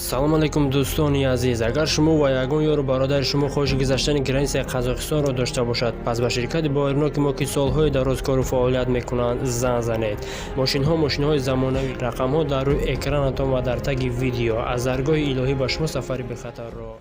Салом алейкум, дӯстони азиз. Агар шумо ва ягон ёру бародари шумо хоҳиши гузаштани границаи Қазоқистонро дошта бошад, пас ба ширкати боирноки мо, ки солҳои дароз кору фаъолият мекунанд, занг занед. Мошинҳо мошинҳои замонавӣ, рақамҳо дар рӯи экранатон ва дар таги видео. Аз даргоҳи илоҳӣ ба шумо сафари бехатарро.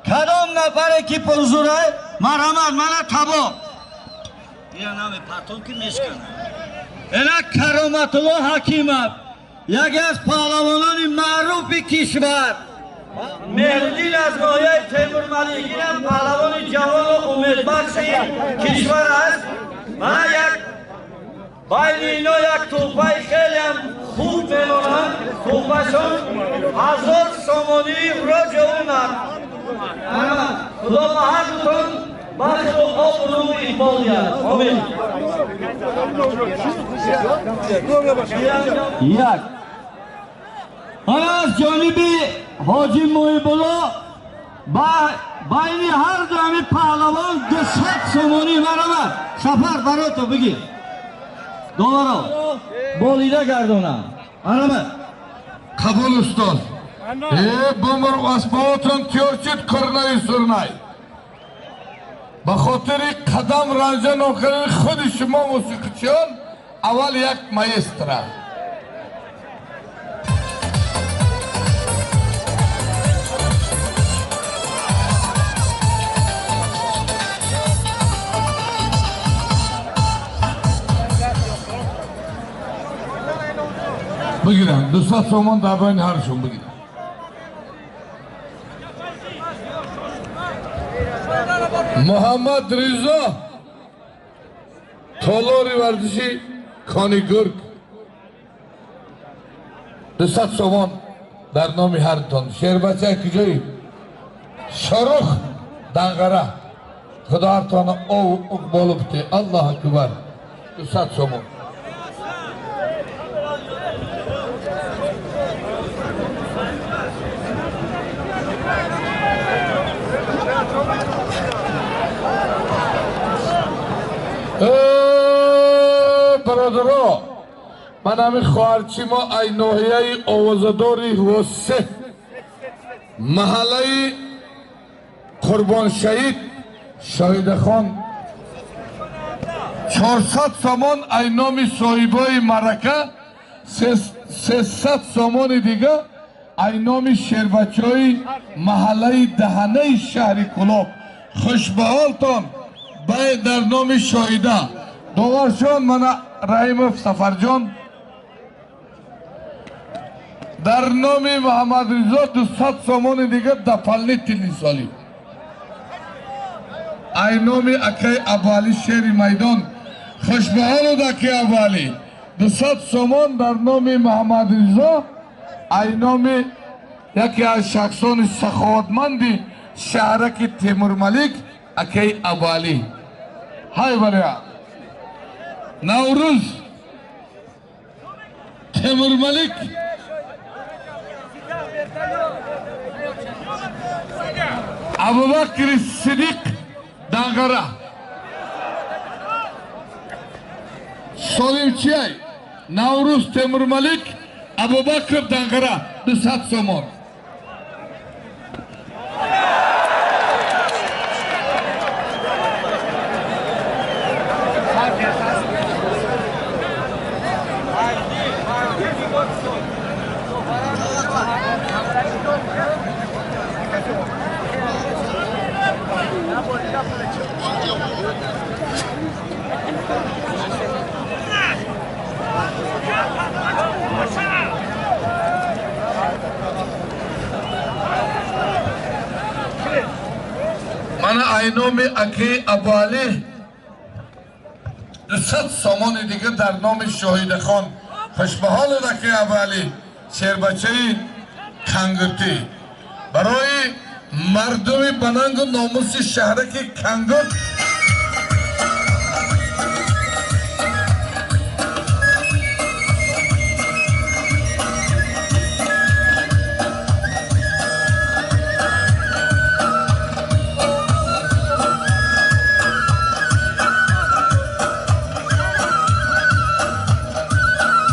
Кадом нафаре ки пурзурай, марҳамат, мана табо ия нами партон ки мешканад. Ина Кароматулло Ҳакимов, яке аз паҳлавонони маъруфи кишвар, Меҳриддин аз ноҳияи Темурмалик, инам паҳлавони ҷавону умедбахши кишвар аст. Мана як байни ино як тӯҳфаи хелеам хуб мемонанд. Тӯҳфашон 1000 сомонии роҷоунад. Худо ба ҳар дутон бахту обрӯ иқбол диҳад. Омин. Як мана аз ҷониби ҳоҷи Муҳибулло байни ҳар ду ҳамин паҳлавон 200 сомонӣ. Марҳамат, Сафар барото бигир, доваро болида гардонам. Марҳамат. Қабул, устоз. Э, бумр асбоботон тиёр шуд, курнаю сурнай. Ба хотири қадам ранҷа нокардани худи шумо, мусиқичиён, аввал як маэстро. Бигирам 200 сомон дар байни ҳаршон бигирам. Муҳаммад Ризо, толори варзиши Конигург, 200 сомон дар номи ҳартон. Шербача куҷои? Шорух, Данғара. Худо ҳартона ов иқболу бите. Аллоҳ акбар, 200 сомон. Бародаро, ман ҳамин хоҳарчи мо ай ноҳияи овозадори Восе, маҳаллаи Қурбоншаҳид, Шоҳидахон, 400 сомон ай номи соҳибои маърака, 300 сомони дига ай номи шербачаҳои маҳаллаи Даҳанаи шаҳри Кулоб. Хушбаҳолтон бай дар номи Шоҳида. Доваршон, мана Раҳимов Сафарҷон, дар номи Муҳаммадризо 200 сомони дига, дополнительный соли ай номи акаи Абуалӣ, шери майдон. Хушбаҳолуд, акаи Абуалӣ. 200 сомон дар номи Муҳаммадризо ай номи яке аз шахсони саховатманди шаҳраки Темурмалик, акаи Абуалӣ. Ҳай валия, Наврӯз, Темурмалик, Абубакри Сидиқ, Данғара. Солимчиай? Наврӯз, Темурмалик, Абубакр, Данғара, 200 сомон. Мана ай номи акаи Абуалӣ 200 сомони дига дар номи Шоҳидахон. Хушбаҳолуд, акаи Абуалӣ, шербачаи Кангуртӣ, барои мардуми банангу номуси шаҳраки Кангурт.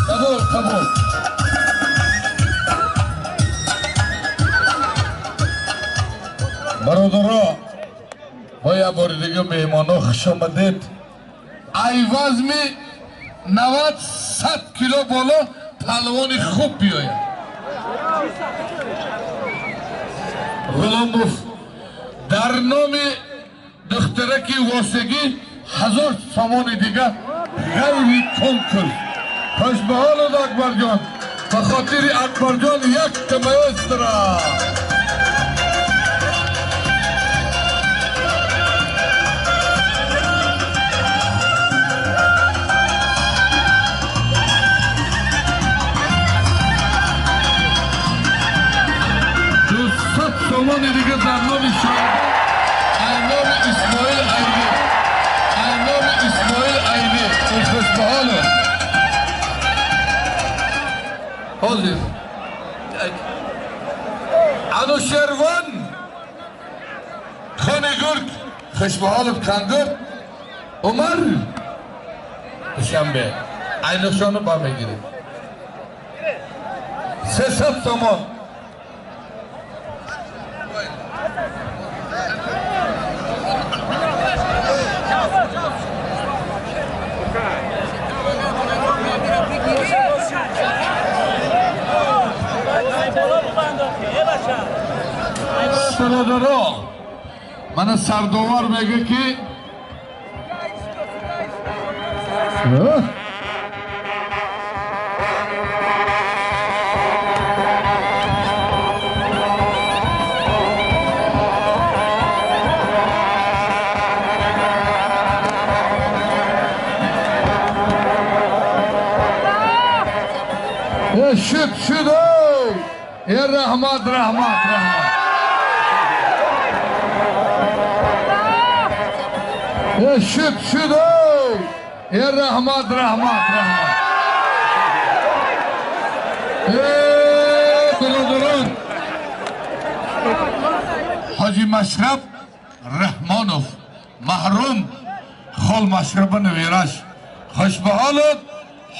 Қабул, қабул. Бародаро, бо як бори дига меҳмонҳо хуш омадед. Ай вазми 90-100 кило боло паҳлавони хуб биёяд. Ғуломов дар номи духтараки восегӣ 1000 сомони дига ғайри конкурс. Хуш ба ҳолат, Акбарҷон. Ба хотири Акбарҷон якта маэстро. Сомони дига дар номи шоҳида, ай номи Исмоил Айни, ай номи Исмоил Айни. Хуш ба ҳолат. Ҳозир Анушервон хони гург, хуш ба ҳолат кангурд. Умар Душанбе айнушону ба мегиред 300 сомон. Бародаро, мана сардовар мега ки шуд шуд эй раҳмат раҳмат раҳмат. Шуд шуд эй раҳмат раҳмат раҳмат. Бародарон, Ҳоҷи Машраб Раҳмонов маҳрум хол Машраба навираш, хуш ба ҳолат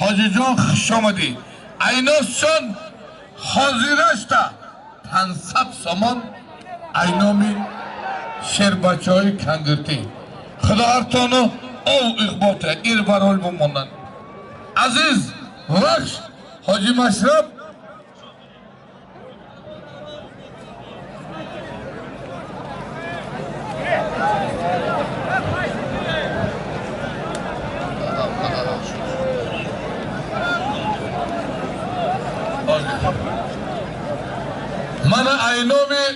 ҳоҷиҷон, хуш омадӣ. Айносчон ҳозирашта 500 сомон айноми шербачаҳои кангиртӣ. Худо ҳартону ов иқбота ир барол бимонанд. Азиз вахш Ҳоҷи Машраб мана айноми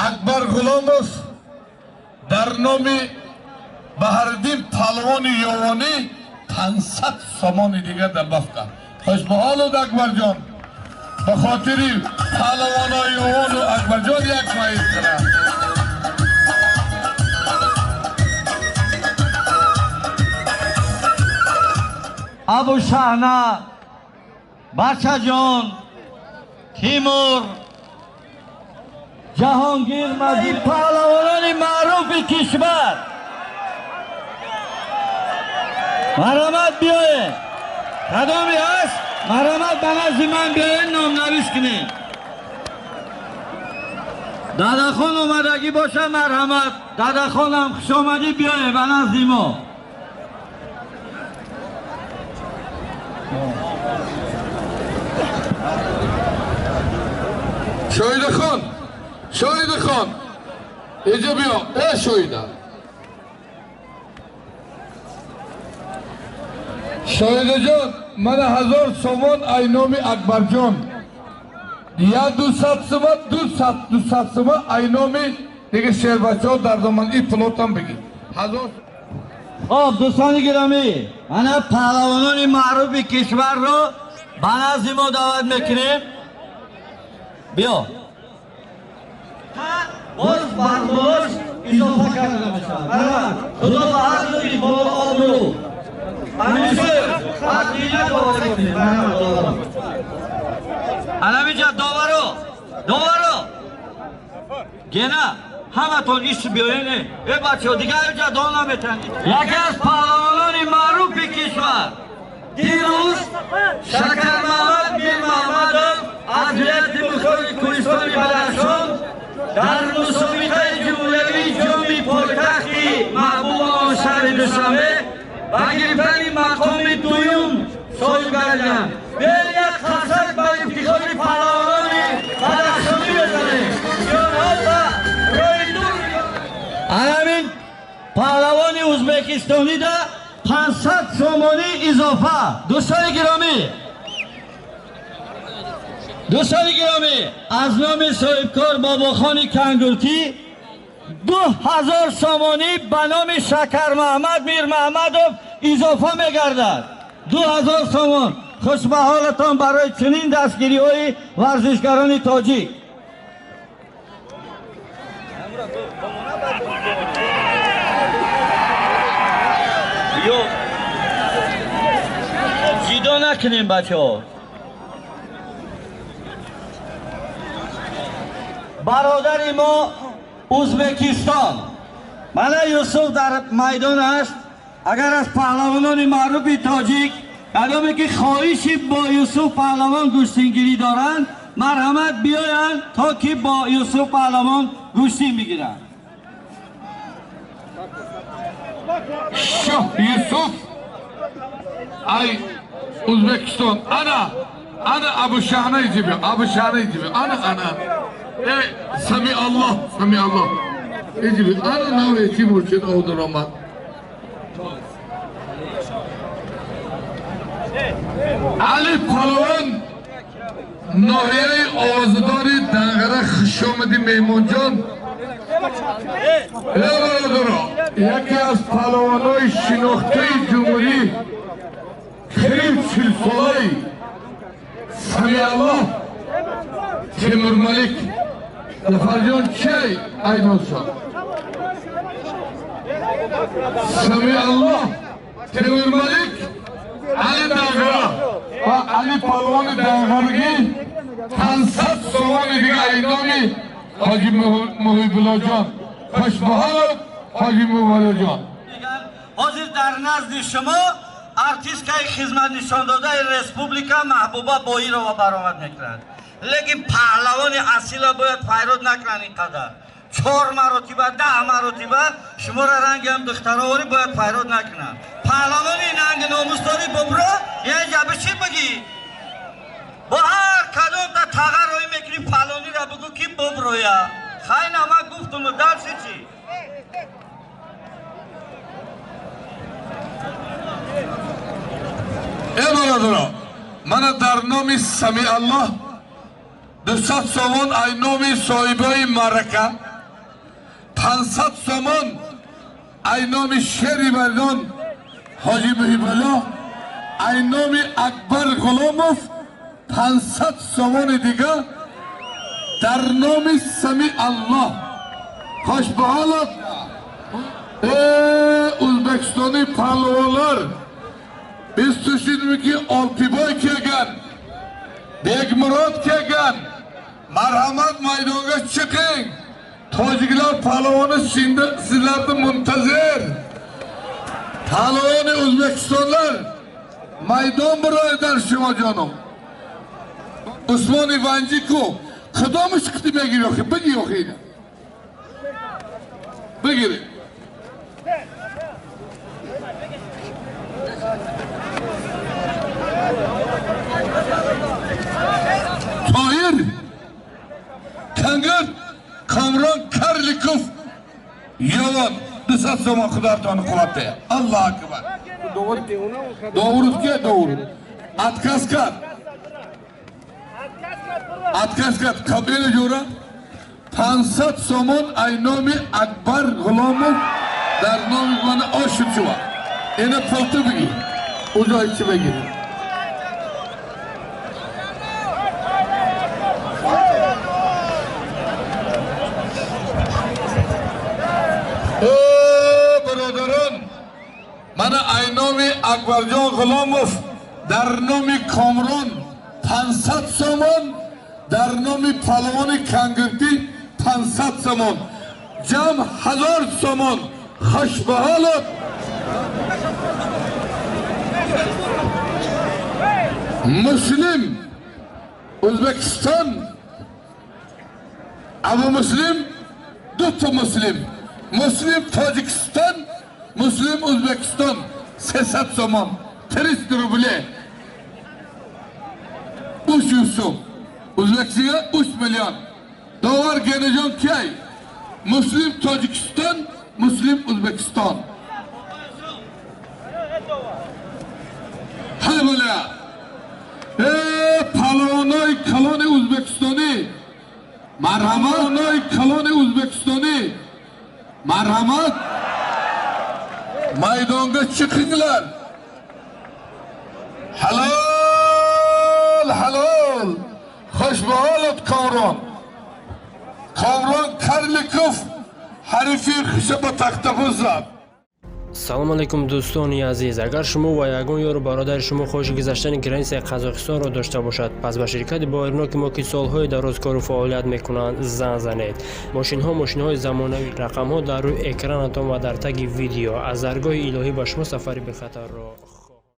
Акбар Ғуломов дар номи Баҳриддин палвони ёвонӣ 500 сомони дига дар бафка. Хуш ба ҳолат Акбарҷон. Ба хотири палвонои ёвону Акбарҷон як маэстро. Абу Шаҳна, Бачаҷон, Тимур, Ҷаҳонгир Маҷид, паҳлавонони маъруфи кишвар, марҳамат биёед. Кадоме ҳаст, марҳамат ба назди ман биёед, номнавис кунед. Дадахон омадагӣ боша, марҳамат. Дадахонам хушомадӣ, биёед ба назди мо. Шоҳидахон, Шоҳидахон, инҷо биё. Э Шоҳида, Шоҳидаҷон, мана 1000 сомон ай номи Акбарҷон, я 200 сома, 200 сома ай номи дига шербачаҳо дар доман. И пулотам бигир 1000. Хоб, дӯстони гиромӣ, мана паҳлавонони маъруфи кишварро ба назди мо даъват мекунем. Биё, боз барболош илова карда мешавад. Марҳамат, худо ба ҳар дуи боло обрӯ ҳамеша ҳақиқат доварӣ кунед. Марҳамат доварон, анамиҷа доваро, доваро гена ҳаматон иш биёен. Э бачаҳо, дигар инҷа дон наметанед. Яке аз паҳлавонони маъруфи кишвар дирӯз Шакармамад Мирмаҳмадов аз вилояти Мухтори Кӯҳистони Бадахшон Дар мусобиқаи ҷумҳуриявии ҷоми пойтахти маҳбуби шаҳри Душанбе ба гирифтани мақоми дуюм соҳиб гардиданд. Биёед як қасак ба ифтихори паҳлавонони бадахшонӣ бизанем, ки онҳо ба роҳи дур. Ҳамин паҳлавони ӯзбекистонида 500 сомонӣ изофа. Дӯстони гиромӣ, дӯстони гиромӣ, аз номи соҳибкор Бобохони Кангуртӣ 2000 сомонӣ ба номи Шакармаҳмад Мирмаҳмадов изофа мегардад. 2000 сомон. Хуш ба ҳолатон барои чунин дастгириҳои варзишгарони тоҷик. Ё ҷидо накунем, бачаҳо. Бародари мо Ӯзбекистон, мана Юсуф дар майдон аст. Агар аз паҳлавонони маъруфи тоҷик кадоме ки хоҳиши бо Юсуф паҳлавон гӯштингирӣ доранд, марҳамат биёянд, то ки бо Юсуф паҳлавон гӯштин бигиранд. Шоҳ Юсуф ай Ӯзбекистон. Ана ана Абушаҳна иҷиби, Абушаҳна иҷиби, ана ана Сами Аллоҳ, Сами Аллоҳ иҷиби, ана нави чӣ муршид овдун омад. Али Палвон, ноҳияи овоздори Данғара, хушомадӣ, меҳмонҷон. Э бародаро, яке аз палвонои шинохтаи ҷумҳурӣ, қариб 40-солаи Самиаллоҳ Темурмалик. Зафарҷон, чай айнолшон. Самиаллоҳ Темурмалик, Али Данғара ва Али Палвони Данғарагӣ 500 сомони дига айноми Ҳоҷи Муҳибуллоҷон. Хушбаҳолат, Ҳоҷи Муҳибуллоҷон. Ҳозир дар назди шумо артисткаи хизматнишондодаи республика Маҳбуба Боирова баромад мекунад. Лекин паҳлавони асила бояд файрод накунанд ин қадар. 4 маротиба, 10 маротиба шуморо рангиам духтароварӣ бояд файрод накунанд. Паҳлавони нанги номус дорӣ, бобро, яъне ҷаби чӣ бигӣ? Бо ҳар кадомта тағар рӯй мекунӣ, паҳлонира бигӯ ки боброя. Хайна ман гуфтуму дарси чӣ? Э бародаро, мана дар номи Самиаллоҳ 200 сомон ай номи соҳибои маърака, 500 сомон ай номи шери мардон Ҳоҷи Муҳибуллоҳ, ай номи Акбар Ғуломов 500 сомони дига дар номи Самиаллоҳ. Хуш ба ҳолат, э ӯзбекистони паҳлавонлар, biz tushundikki Oltiboy kelgan, Bekmurod kelgan, marhamat, maydonga chiqing. Tojiklar pahlavoni sizlarni muntazir. Pahlavoni O'zbekistonlar maydon biroydan shuma jonim. Usmon Ivanjiku кадомаш қити мегири охи? Биги охи ина. Бигири. Тоҳир Кангар, Камрон Карликов Ёвон, 200 сомон. Худартон қувват. Аллоҳ акбар. Довуруд ке довуруд. Отказ кард. Отказ кард. Қабила ҷура 500 сомон ай номи Акбар Ғуломов дар номи мана ошиб шува. Ина пулту бигир. Уҷо чӣ бигир. Бародарон, мана ай номи Акбарҷон Ғуломов дар номи Комрон 500 сомон, дар номи палвони Кангиртӣ 500 сомон, ҷамъ 1000 сомон. Хуш ба ҳолат. Муслим, Ӯзбекистон. Абу Муслим, дута Муслим. Муслим Тоҷикистон, Муслим Узбекистон. 300 сомон, 300 рублей. 300 сум. O'zbekchiga 3 million. Довар Генаҷон кай? Муслим Тоҷикистон, Муслим Узбекистон. Ҳай бола. Палвонои калони ӯзбекистонӣ. Марҳамат, калони ӯзбекистонӣ. Марҳамат. Maydonga chiqinglar. Halol, halol. Xushbaholat Komron. Komron Karlikov ҳарифи хиша ба тахтапӯст зад. Салом алейкум, дӯстони азиз. Агар шумо ва ягон ёру бародари шумо хоҳиши гузаштани границаи Қазоқистонро дошта бошад, пас ба ширкати боварноки мо, ки солҳои дароз кору фаъолият мекунанд, занг занед. Мошинҳо мошинҳои замонавӣ, рақамҳо дар рӯи экранатон ва дар таги видео. Аз даргоҳи илоҳӣ ба шумо сафари бехатарро